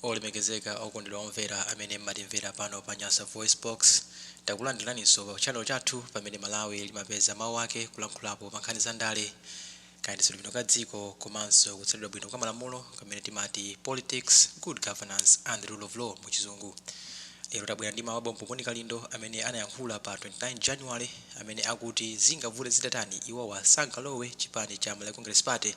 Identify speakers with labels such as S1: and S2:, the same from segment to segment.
S1: Olemekezeka okondedwa omvera amene mmatimvera pano pa Nyasa VoiceBox, takulandiraninso pa channel chathu pamene Malawi limapeza mawu ake kulankhulapo pa nkhani za ndale, kayendetsedwe bwino ka dziko komanso kutsatidwa bwino kwa malamulo, kamene timati politics, good governance and the rule of law mu Chizungu. Lero tabwera ndi mawu a bambo Bon Kalindo amene anayankhula pa 29 January, amene akuti zingavute zitatani, iwowa sangalowe chipani cha Malawi Congress Party,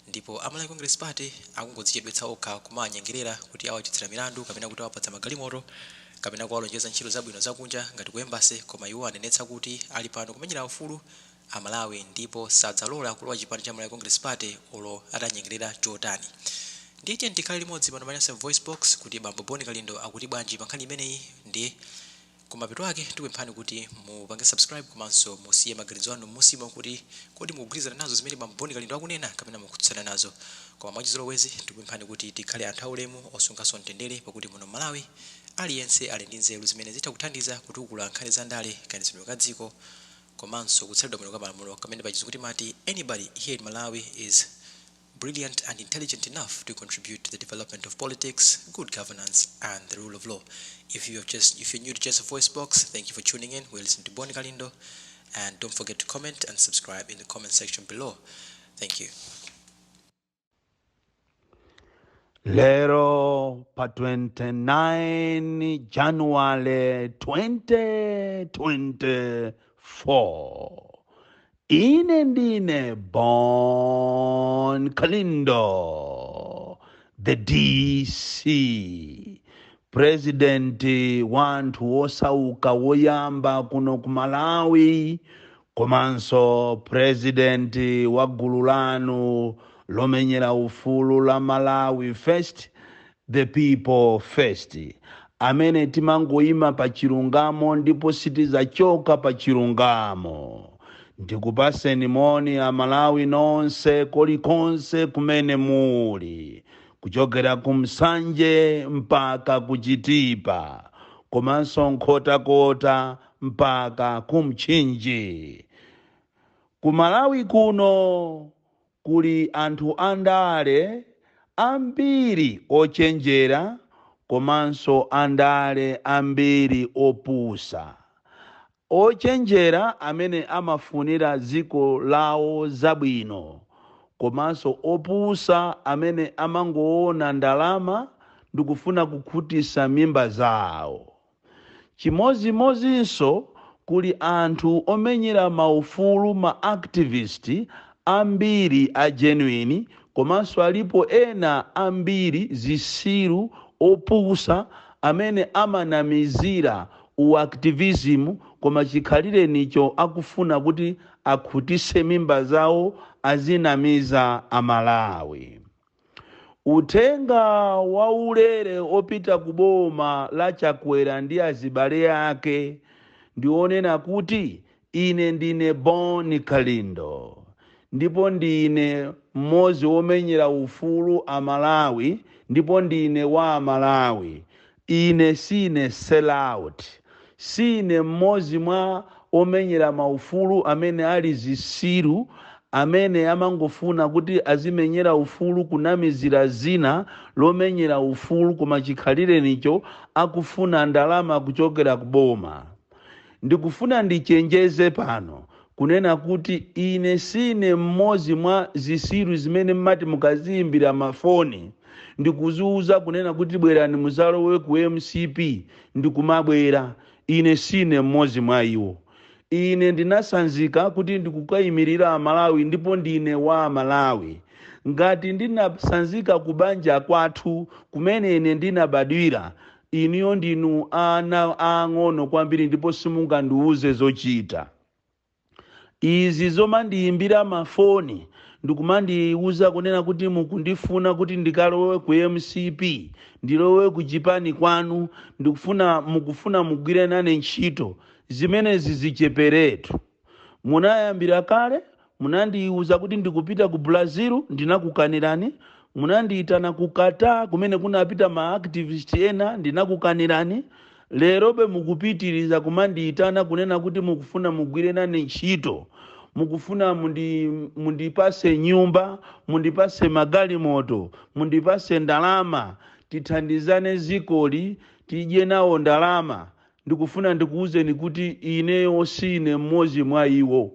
S1: ndipo a Malawi Congress Party akungodzichedwetsa okha kumawanyengerera kuti awachotsera milandu kapena kuti awapatsa magalimoto kapena kuwalonjeza ntchito zabwino zakunja ngati ku embassy, koma iwo anenetsa kuti ali pano kumenyera ufulu a Malawi ndipo sadzalola kulowa chipani cha Malawi Congress Party olo atanyengerera chotani. Ndiye tiyeni tikhale limodzi pano pa Nyasa VoiceBox kuti bambo Bon Kalindo akuti bwanji pa nkhani imeneyi. Ndi kumapeto ake tikupemphani kuti mupange subscribe komanso musiye maganizo anu m'musimo kuti kodi mukugwirizana nazo zimene bambo Bon Kalindo akunena kapena mukutsutsana nazo. Koma mwachizolowezi tikupemphani kuti tikhale anthu aulemu, osunganso mtendere, pakuti muno m'Malawi aliyense ali ndi nzeru zimene zitha kuthandiza kutukula nkhani za ndale, kayendetsedwe ka dziko komanso kutsatidwa bwino kwa malamulo, kamene pa Chizungu timati anybody here in Malawi is brilliant and intelligent enough to contribute to the development of politics, good governance and the rule of law. If you're new to Just a Voice Box, thank you for tuning in. We'll listen to Bon Kalindo, and don't forget to comment and subscribe in the comment section below. Thank you.
S2: Lero pa 29 January 2024, ine ndine Bon Kalindo, the DC, president wanthu wosauka woyamba kuno ku Malawi, komanso president wa gulu lanu lomenyera ufulu la Malawi First, the people first, amene timangoyima pa chilungamo ndipo sitizachoka pa chilungamo. Ndikupaseni moni Amalawi nonse kolikonse kumene muli, kuchokera ku Msanje mpaka ku Chitipa, komanso Nkhotakota mpaka ku Mchinji. Ku Malawi kuno kuli anthu andale ambiri ochenjera komanso andale ambiri opusa. Ochenjera amene amafunira dziko lawo zabwino, komanso opusa amene amangoona ndalama ndikufuna kukhutisa mimba zawo. Chimozimozinso kuli anthu omenyera maufulu, ma activist ambiri a genuine, komanso alipo ena ambiri zisiru opusa amene amanamizira uactivism, koma chikhalirenicho akufuna kuti akhutise mimba zawo, azinamiza Amalawi. Uthenga waulere opita ku boma la Chakwera ndi azibale ake ndionena kuti ine ndine Bon Kalindo ndipo ndine mmodzi womenyera ufulu Amalawi ndipo ndine wa Amalawi. Ine sine sellout, sine mmodzi mwa omenyera maufulu amene ali zisiru, amene amangofuna kuti azimenyera ufulu, kunamizira zina lomenyera ufulu, koma chikhalirenicho akufuna ndalama kuchokera kuboma. Ndikufuna ndichenjeze pano kunena kuti ine sine mmodzi mwa zisiru zimene mmati mukaziyimbira mafoni ndikuziuza kunena kuti bwerani muzalowe ku MCP ndikumabwera. Ine sine mmodzi mwa iwo. Ine ndinasanzika kuti ndikukayimirira Amalawi ndipo ndine wa Amalawi. Ngati ndinasanzika kubanja kwathu kumene ine ndinabadwira, inuyo ndinu ana ang'ono kwambiri ndipo simungandiuze zochita. Izi zomandiyimbira mafoni ndikumandiuza kunena kuti mukundifuna kuti ndikalowe ku MCP, ndilowe ku chipani kwanu, mukufuna mugwire nane ntchito, zimenezi zicheperetu. Munayambira kale, munandiuza kuti ndikupita ku Brazil, ndinakukanirani. Munandiyitana ku Qatar kumene kunapita ma activist ena, ndinakukanirani. Lerobe mukupitiriza kumandiyitana kunena kuti mukufuna mugwire nane ntchito, mukufuna mundipase nyumba, mundipase magalimoto, mundipase ndalama. Tithandizane zikoli, tidye nawo ndalama. Ndikufuna ndikuwuzeni kuti ineyo sine mmodzi mwa iwo.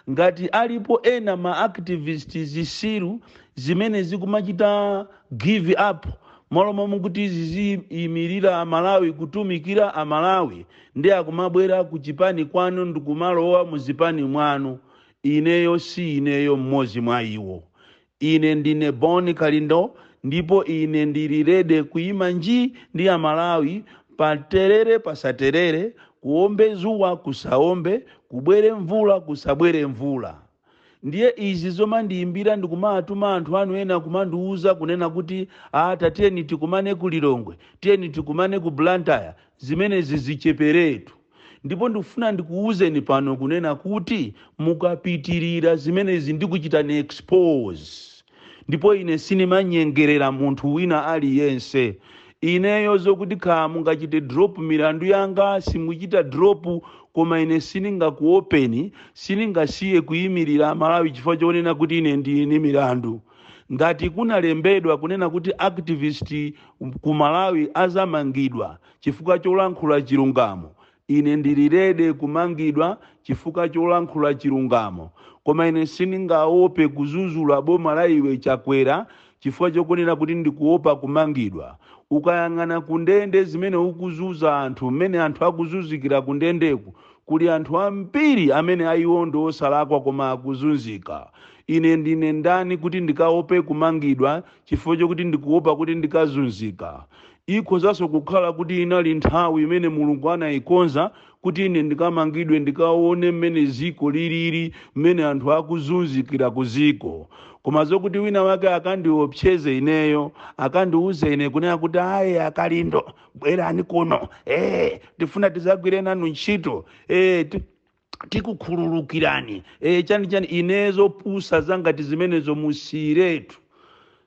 S2: Ngati alipo ena ma activist zisiru zimene zikumachita give up malo momwe kuti ziziyimirira Amalawi, kutumikira Amalawi, ndi akumabwera ku chipani kwanu ndikumalowa muzipani mwanu, ineyo si ineyo mmodzi mwa iwo. Ine ndine Bon Kalindo, ndipo ine ndili ready kuyima nji ndi Amalawi, paterere pasaterere, kuombe zuwa kusaombe, kubwere mvula kusabwere mvula. Ndiye izi zomandiyimbira ndikumatuma anthu anu ena kumandiuza kunena kuti, "Ata tiyeni tikumane ku Lilongwe, tiyeni tikumane ku Blantyre," zimenezi zicheperetu. Ndipo ndikufuna ndikuwuzeni pano kunena kuti mukapitirira zimenezi, ndikuchitani expose. Ndipo ine sinimanyengerera munthu wina aliyense. Ineyo zokuti kha mungachite drop milandu yanga, simuchita drop, koma ine siningakuopeni, siningasiye kuyimirira Malawi chifukwa chonena kuti ine ndine milandu. Ngati kunalembedwa kunena kuti activist ku Malawi azamangidwa chifukwa cholankhula chilungamo, ine ndili ready kumangidwa chifukwa cholankhula chilungamo. Koma ine siningaope kuzuzula boma la iwe Chakwera chifukwa chokunena kuti ndikuopa kumangidwa. Ukayang'ana kundende zimene ukuzuza anthu, mmene anthu akuzunzikira kundendeku, kuli anthu ambiri amene ayiwo ndi osalakwa koma akuzunzika. Ine ndine ndani kuti ndikaope kumangidwa chifukwa chokuti ndikuopa kuti ndikazunzika? Ikhozanso kukhala kuti inali nthawi imene Mulungu anayikonza kuti ine ndikamangidwe, ndikaone mmene ziko lilili, mmene anthu akuzunzikira ku ziko. Koma zokuti wina wake akandiopseze ineyo, akandiuze ine kunena kuti, "Ayi, aKalindo, bwerani kuno, tifuna tizagwire nanu ntchito, tikukhululukirani, chani chani," ineyo zopusa zangati zimenezo musiyiretu,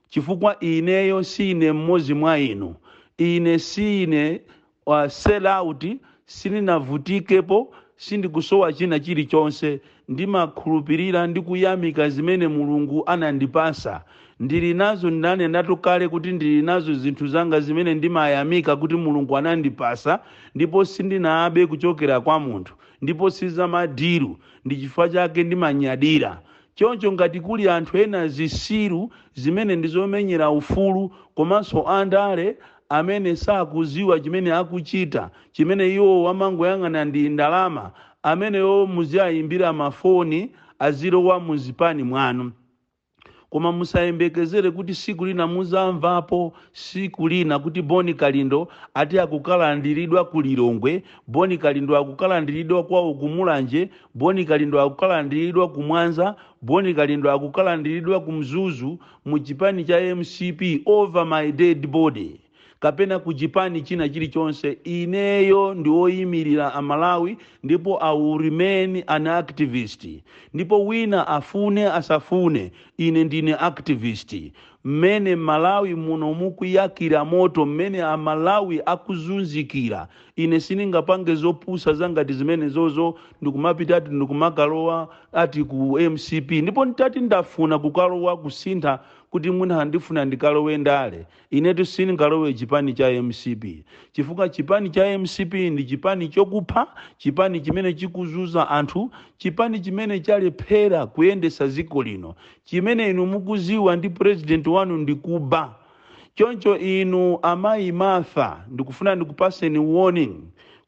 S2: chifukwa ineyo sine mmodzi mwa inu. Ine sine sell out, sindinavutikepo, sindikusowa china chilichonse. Ndimakhulupirira ndi kuyamika zimene Mulungu anandipasa, ndili nazo. Ndanenatu kale kuti ndili nazo zinthu zanga zimene ndimayamika kuti Mulungu anandipasa, ndipo sindinabe kuchokera kwa munthu, ndipo sizamadiru, ndi chifukwa chake ndimanyadira choncho. Ngati kuli anthu ena zisiru zimene ndizomenyera ufulu komanso andale amene sakuziwa chimene akuchita, chimene iwo wamangoyang'ana ndi ndalama, amenewo muziayimbira mafoni azilowa muzipani mwanu. Koma musayembekezere kuti siku lina muzamvapo siku lina kuti Boni Kalindo ati akukalandiridwa ku Lilongwe, Boni Kalindo akukalandiridwa kwawo ku Mulanje, Boni Kalindo akukalandiridwa ku Mwanza, Boni Kalindo akukalandiridwa ku Mzuzu mu chipani cha MCP. Over my dead body, kapena ku chipani china chilichonse. Ineyo ndi woyimirira Amalawi, ndipo I will remain an activist. Ndipo wina afune asafune, ine ndine activist. Mmene Malawi muno mukuyakira moto, mmene Amalawi akuzunzikira, ine sindingapange zopusa zangati zimene zozo ndikumapita ati ndikumakalowa ati ku MCP. Ndipo ntati ndafuna kukalowa, kusintha kuti mwina ndifuna ndikalowe ndale, inetu sindingalowe chipani cha MCP, chifukwa chipani cha MCP ndi chipani chokupha, chipani chimene chikuzuza anthu, chipani chimene chalephera kuyendesa dziko lino, chimene inu mukuziwa ndi president wanu ndi kuba. Choncho inu amayi Martha, ndikufuna ndikupaseni warning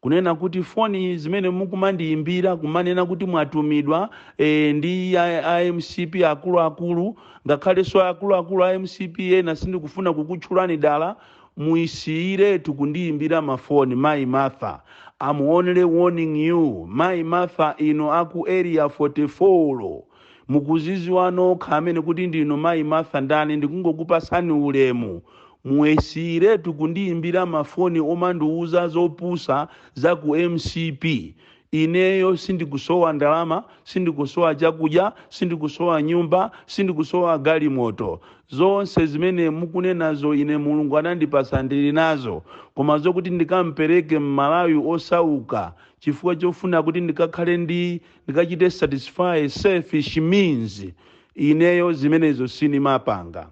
S2: kunena kuti foni zimene mukumandiyimbira kumanena kuti mwatumidwa ndi a MCP akuluakulu, ngakhalenso akuluakulu a MCP ena sindikufuna kukutchulani dala, muyisiyiretu kundiyimbira mafoni. Mayi Martha, I'm only warning you. Mayi Martha, inu aku Area 44, mukuziziwa nokha amene kuti ndinu mayi Martha ndani. Ndikungokupasani ulemu, muyesiretu kundiyimbira mafoni omandiuza zopusa za ku MCP. Ineyo sindikusowa ndalama, sindikusowa chakudya, sindikusowa nyumba, sindikusowa galimoto. Zonse zimene mukunenazo, ine Mulungu anandipasa, ndili nazo. Koma zokuti ndikampereke Mmalawi osauka chifukwa chofuna kuti ndikakhale ndi ndikachite satisfy selfish means, ineyo zimenezo sinimapanga.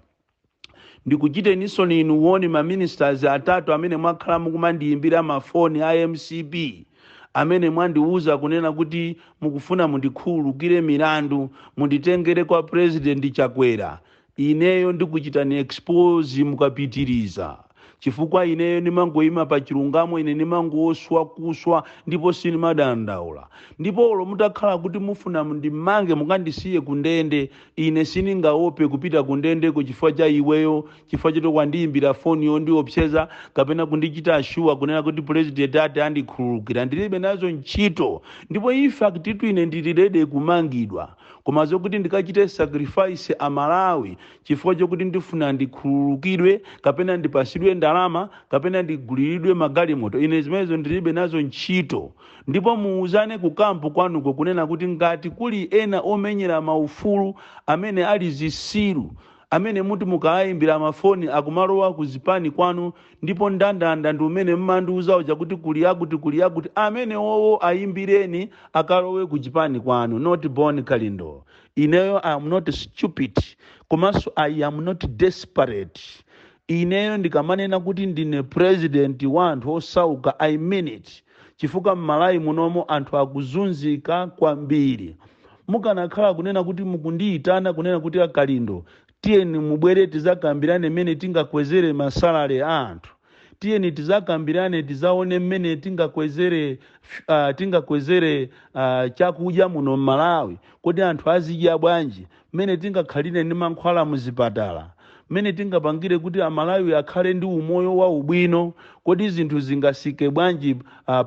S2: Ndikuchiteninso inu warn ma ministers atatu amene mwakhala mukumandiyimbira mafoni a MCP, amene mwandiuza kunena kuti mukufuna mundikhululukire milandu, munditengere kwa President Chakwera. Ineyo ndikuchitani expose mukapitiriza, chifukwa ineyo ndimangoyima pa chilungamo. Ine ndimangoswa kuswa ndipo sindimadandaula. Ndipo olo mutakhala kuti mufuna mundimange, mukandisiye kundende, ine sindingaope kupita kundendeko chifukwa cha iweyo, chifukwa choti wandiyimbira foni yondiopseza kapena kundichita assure kunena kuti President ati andikhululukira. Ndilibe nazo ntchito. Ndipo in fact tu ine ndili ready kumangidwa, koma zokuti ndikachite sacrifice Amalawi chifukwa chokuti ndifuna ndikhululukidwe kapena ndipasidwe ndalama kapena ndiguliridwe magalimoto, ine zimenezo ndilibe nazo ntchito. Ndipo muuzane ku camp kwanuko kunena kuti ngati kuli ena omenyera maufulu amene ali zisilu, amene muti mukayimbira mafoni akumalowa ku zipani kwanu, ndipo ndandanda ndi umene mmandiuza uja kuti kuli yakuti, kuli yakuti, amene wowo ayimbireni akalowe ku chipani kwanu, not Bon Kalindo. Ineyo I am not stupid, komanso I am not desperate. Ineyo ndikamanena kuti ndine president wa anthu osauka, I mean it, chifukwa m'Malawi munomo anthu akuzunzika kwambiri. Mukanakhala kunena kuti mukundiyitana kunena kuti, "Akalindo, tiyeni mubwere tizakambirane mmene tingakwezere ma salary a anthu, tiyeni tizakambirane, tizaone mmene tingakwezere chakudya muno m'Malawi, kuti anthu azidya bwanji, mmene tingakhalire ndi mankhwala muzipatala, mmene tingapangire kuti Amalawi akhale ndi umoyo wa ubwino, kodi zinthu zingasike bwanji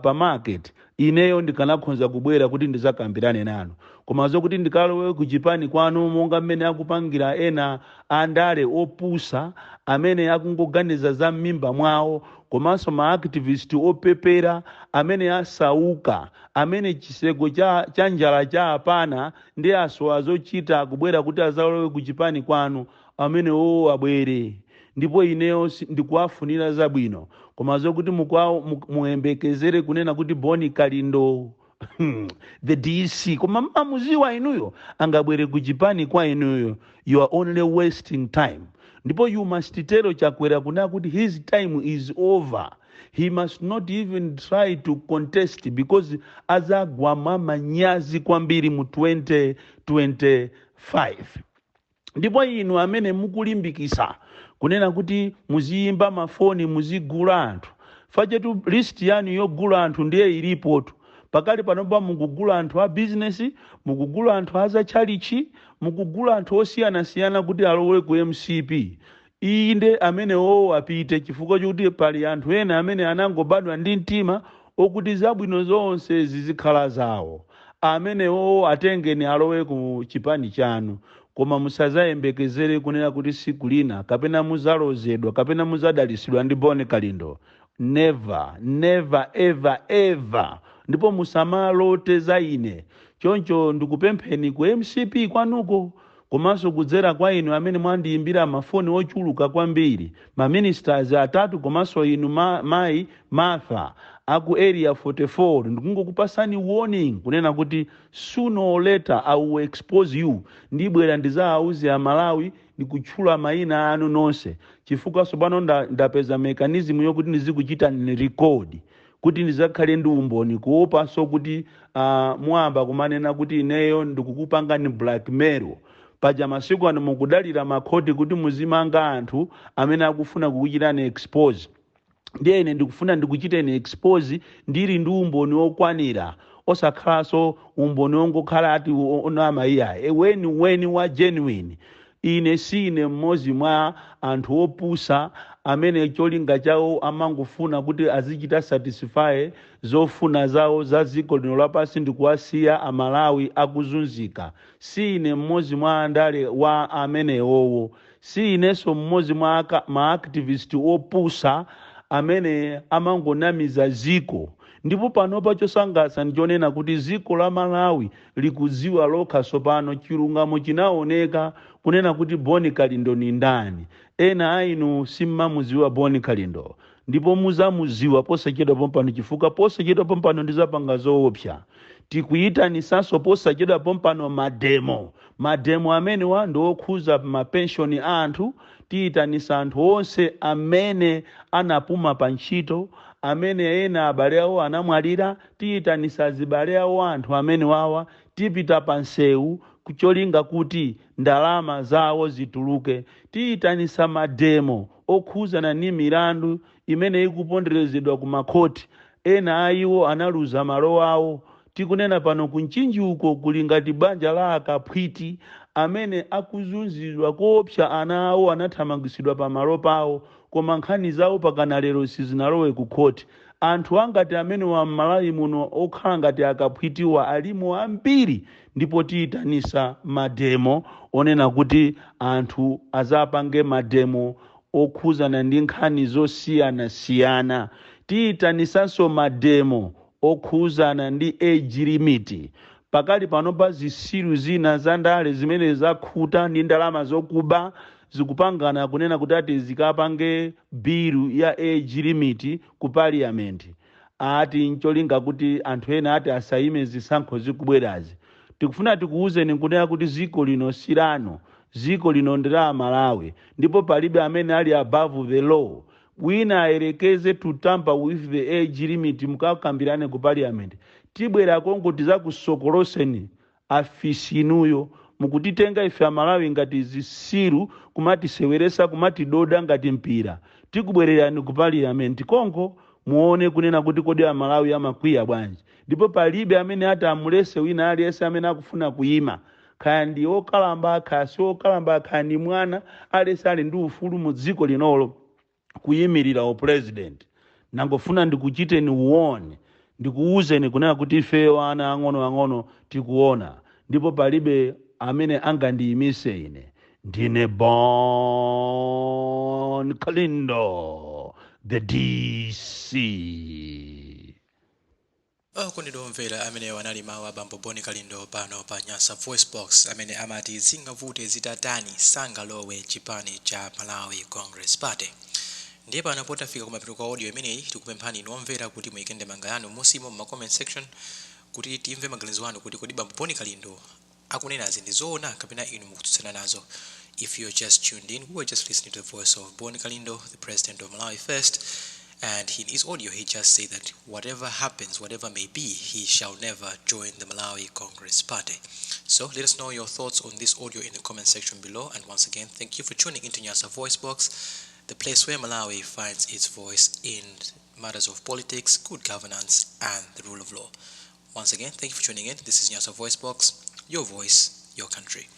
S2: pa market," ineyo ndikanakhonza kubwera kuti ndizakambirane nanu. Koma zokuti ndikalowe kuchipani kwanu monga mmene akupangira ena andale opusa amene akungoganiza za m'mimba mwawo, komanso ma activist opepera amene asauka, amene chiseko cha njala cha apana ndi asowa zochita, kubwera kuti azalowe kuchipani kwanu, amene owo abwere, ndipo ineyo ndikuwafunira zabwino. Koma zokuti muyembekezere kunena kuti Boni Kalindo the DC, koma mmamuziwa inuyo, angabwere kuchipani kwa inuyo, you are only wasting time. Ndipo you must tell Chakwera kunena kuti his time is over. He must not even try to contest, because azagwa mwa manyazi kwambiri mu 2025. Ndipo inu amene mukulimbikisa kunena kuti muziyimba mafoni, muzigula anthu, fachetu list yanu yogula anthu ndiye ilipotu pakali panopa. Mukugula anthu a bizinesi, mukugula anthu azatchalichi, mukugula anthu osiyanasiyana kuti alowe ku MCP. Inde, amene wowo apite, chifukwa chokuti pali anthu ena amene anangobadwa ndi mtima okuti zabwino zonse zizikhala zawo. Amene wowo atengeni alowe ku chipani chanu, koma musazayembekezere kunena kuti siku lina kapena muzalozedwa kapena muzadalisidwa ndi Boni Kalindo. Never, never, ever, ever. Ndipo musamalote za ine. Choncho ndikupempheni ku MCP kwanuko, komanso kudzera kwa inu amene mwandiyimbira mafoni ochuluka kwambiri, ma ministers atatu, komanso inu mayi Martha aku Area 44, ndikungokupasani warning kunena kuti sooner or later I will expose you. Ndibwera ndizawauze Amalawi ndikutchula mayina anu nonse, chifukwa tsopano ndapeza mechanism yokuti ndizikuchita record kuti ndizakhale ndi umboni, kuopanso kuti mwamba kumanena kuti ineyo ndikukupangani blackmail. Paja masiku ano mukudalira makhoti kuti muzimanga anthu amene akufuna kukuchitani expose. Ndiye ine ndikufuna ndikuchiteni expose ndili ndi umboni wokwanira, osakhalanso umboni wongokhala ati onama iyayi, weni weni wa genuine. Ine sine mmodzi mwa anthu opusa amene cholinga chawo amangofuna kuti azichita satisfy zofuna zawo za dziko lino lapansi ndikuwasiya Amalawi akuzunzika. Si ine mmodzi mwa andale wa amenewowo. Si inenso mmodzi mwa ma activist opusa amene amangonamiza ziko. Ndipo panopa chosangalatsa ndichonena kuti dziko la Malawi likudziwa lokha tsopano, chilungamo chinaoneka kunena kuti Boni Kalindo ni ndani. Ena a inu simmamudziwa Boni Kalindo, ndipo muzamudziwa posachedwa pompano, chifukwa posachedwa pompano ndizapanga zoopsa. Tikuyitanisanso posachedwa pompano mademo. Mademo amenewa ndi okhuza mapenshoni a anthu. Tiyitanisa anthu onse amene anapuma pa ntchito, amene ena abale awo anamwalira. Tiyitanisa azibale awo anthu amene wawa. Tipita pa nsewu kucholinga kuti ndalama zawo zituluke. Tiyitanisa mademo okhuzana ni milandu imene ikuponderezedwa ku makhoti. Ena a iwo analuza malo awo. Tikunena pano, kunchinji uko kuli ngati banja la akaphwiti amene akuzunzidwa koopsa. Ana awo anathamangisidwa pamalo pawo, koma nkhani zawo pakana lero sizinalowe ku khoti. Anthu angati amene wa m'Malawi muno okhala ngati akaphwitiwa alimo ambiri, ndipo tiyitanisa mademo onena kuti anthu azapange mademo okhuzana ndi nkhani zosiyanasiyana. Tiyitanisanso mademo okhuzana ndi age limit. Pakali pano pa zisilu zina za ndale zimene zakhuta ndi ndalama zokuba zikupangana kunena kuti ati zikapange bill ya age limit ku parliament, ati ncholinga kuti anthu ena ati asayime zisankho zikubwerazi. Tikufuna tikuwuzeni nkunena kuti ziko lino silano, ziko lino ndi la Malawi, ndipo palibe amene ali above the law. Wina ayerekeze to tamper with the age limit, mukakambirane ku parliament, tibwera konko tizakusokoloseni afisi inuyo. Mukutitenga ife Amalawi ngati zisiru, kumatiseweresa, kumatidoda ngati mpira. Tikubwererani ku parliament konko, muone kunena kuti kodi Amalawi amakwiya bwanji. Ndipo palibe amene ati amulese wina aliyense amene akufuna kuyima, kaya ndi okalamba, kaya si okalamba, kaya ndi mwana, aliyense ali ndi ufulu mu dziko linolo kuyimirira upresident. Nangofuna ndikuchiteni uone, ndikuwuzeni kunena kuti ifeyo ana ang'onoang'ono tikuona, ndipo palibe amene angandiyimise ine. Ndine Bon Kalindo, the DC.
S1: Okondedwa omvera, amenewo anali mawu a bambo Boni Kalindo pano pa Nyasa Voice Box, amene amati zingavute zitatani sangalowe chipani cha Malawi Congress Party. Ndiye pano potafika kumapeto kwa audio imeneyi, tikupemphani inu omvera kuti muyike ndemanga yanu musimo mu comment section kuti timve maganizo anu kuti kodi bambo Boni Kalindo akunenazi ndi zoona kapena inu mukutsutsana nazo. If you're just tuned in, we were just listening to the voice of Boni Kalindo, the president of Malawi First, and in his audio he just said that whatever happens, whatever may be, he shall never join the Malawi Congress Party. So let us know your thoughts on this audio in the comment section below, and once again, thank you for tuning into Nyasa Voice Box, the place where Malawi finds its voice in matters of politics, good governance and the rule of law. Once again, thank you for tuning in. This is Nyasa Voice Box, your voice, your country.